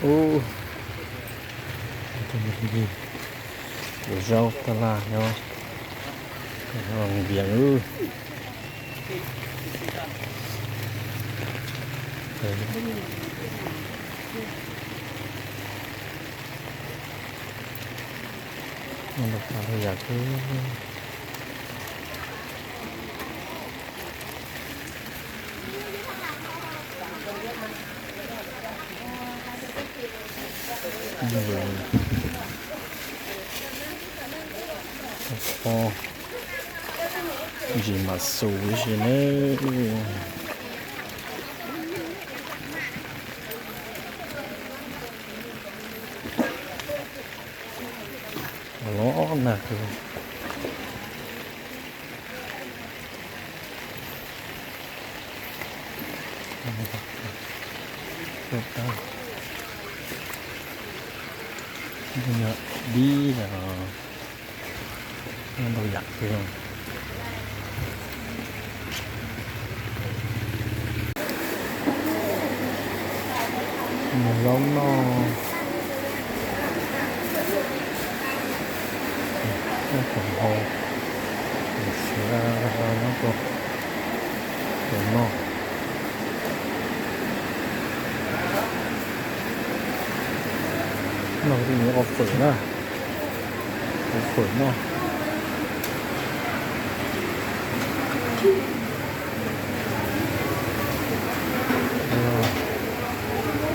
Ub, tus zaub taj laj nyob, npias ub. Ntau tas lug yam kawg. Ntsis mas xus ib si ne. Los nag kawg. Dib os, ntau yam kawg. Mus zaub noj, noj khoom hau, siav nyob rau hauv no. Noj tej nyuam qhov fawm na, qhov fawm noj.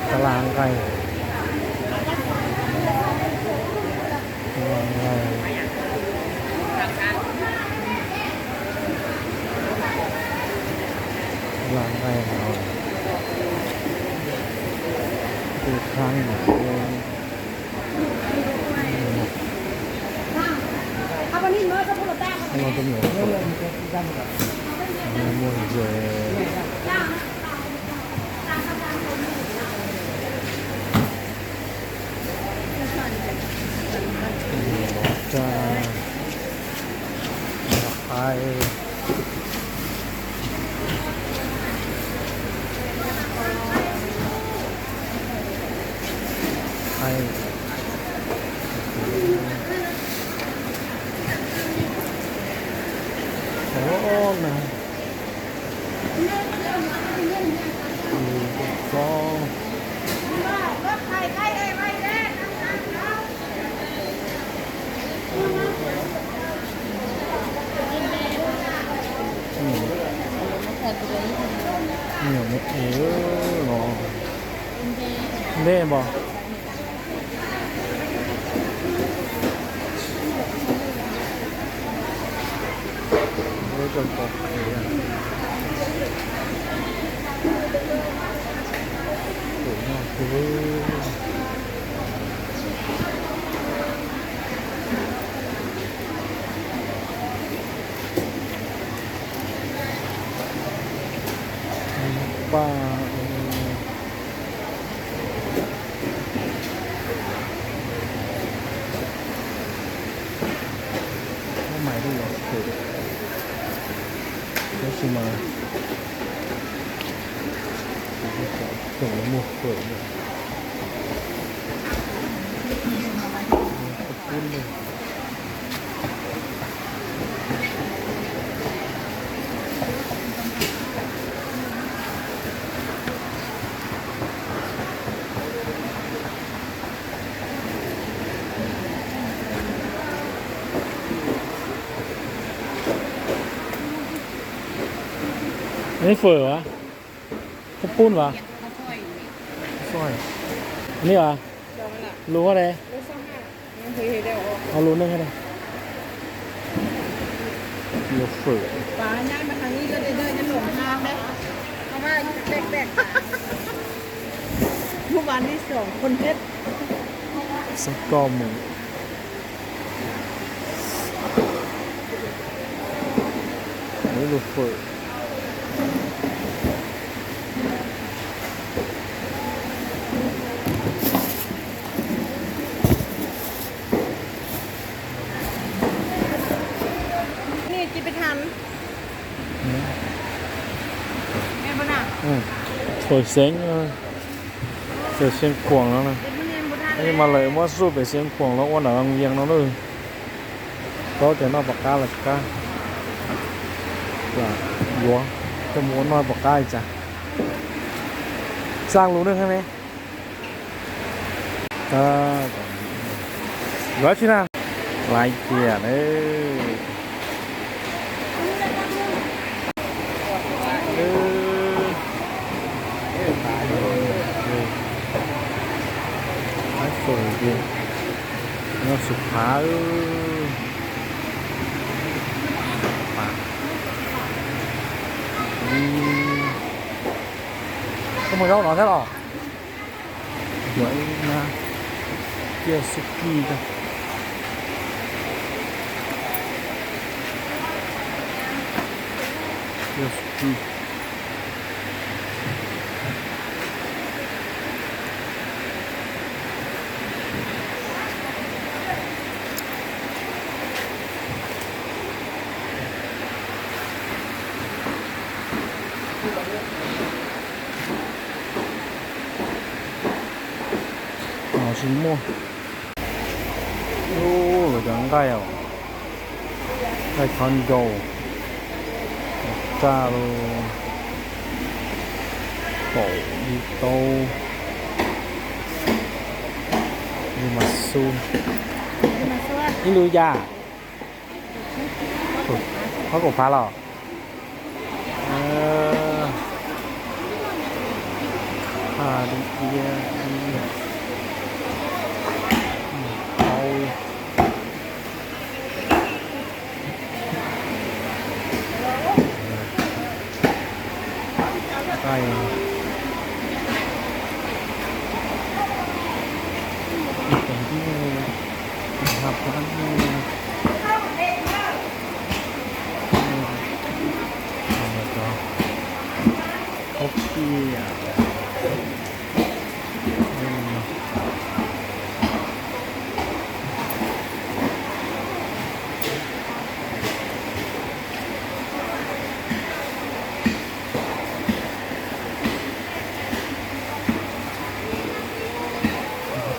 Taj laj nqaij, taj laj nqaij no, tej khaib no. Muag ze, mov raj, qaib, qaib, o na. Nyuam me ev los ntej npog. Paj, muab mais rau los fawm, tab sis mas tseem muag fawm lawm. Neb fawm as, khaub poob as, neb as, lus hab de, lus neej hab de, lus fawm. Xab koj mus, lus fawm. Fawm xeev. Pem Xeev Khuam no, mas lawv muab xuj pem Xeev Khuam los ua nram Vaj Vias no na. Koj tias noj pom qab los kab, yuav coj mus ua noj pom qab li cas. Xaj lus ne. Yuav tsi na. Laiv tias na. Noj su phav. Koj muaj zaub no thiab los? Yuav ib na, ciaj xub kij, ciaj xub kij. Tsis muaj. Lawv cov nqaij os, nqaij chob ncau, tsaj los, kaum, li tau, li mas xu, ib lub yam, ob kaum phav los.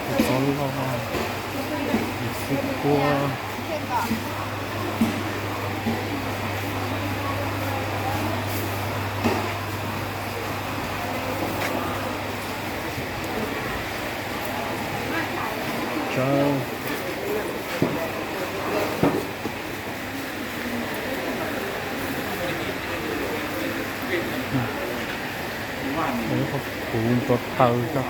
Tus txob loj, tus xib puab. Kuv nrov taws tso,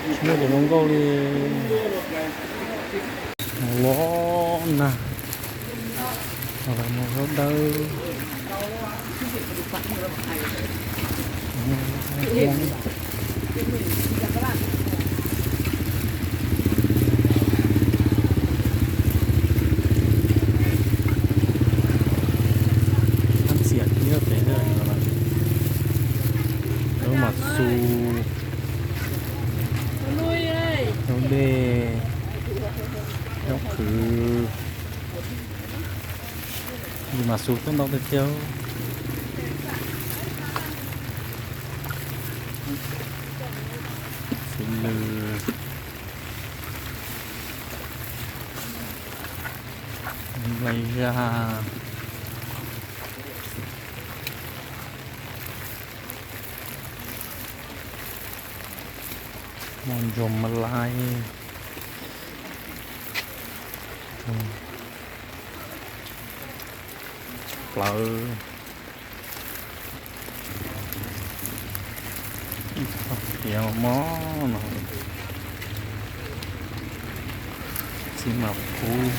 tsis muaj cov zoo nkauj li. Los na, los zaub dawb. Tab txiam thiab pem lawm, lawv mam xu, zaub dej, zaub qhwv. Li mas xu tuaj ntau tiag tiag. Xu lws, nplai zaj, mos ntsuag, mas lais, plawv, ib txoj tiav mos no, txiv mam puv.